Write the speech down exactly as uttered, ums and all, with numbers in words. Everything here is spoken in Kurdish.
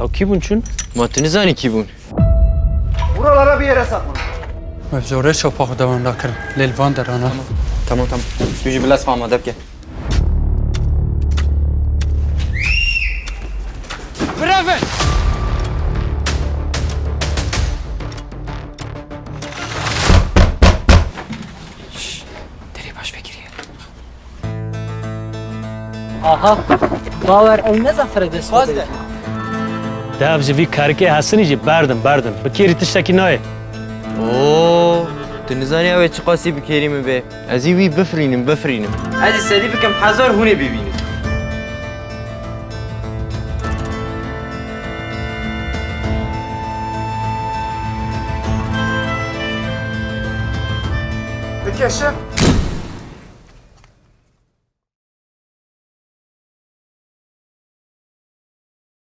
Ew kî bûn çûn? Ma tu nizanî kî bûn? Buralara bir yere saklanın. Ev zorê çopa xwe dewan dakirin. Lê li van derana. Tamam, tamam. Tu jî bila sifa amade bike. Birevin! Şş, derê baş vekiriye. Aha. Bawer ew ne zafere dest xwe. Dev ji vî karikê Hesinî jî berdim, berdim. Bi kêrî tiştekî nayê. Oo, tu nizanî ew ê çiqasî bi kêrî min bê. Ez ê wî bifirînim, bifirînim. Ez ê sedî bikim hezar hûn ê bibînin. Dikeşe.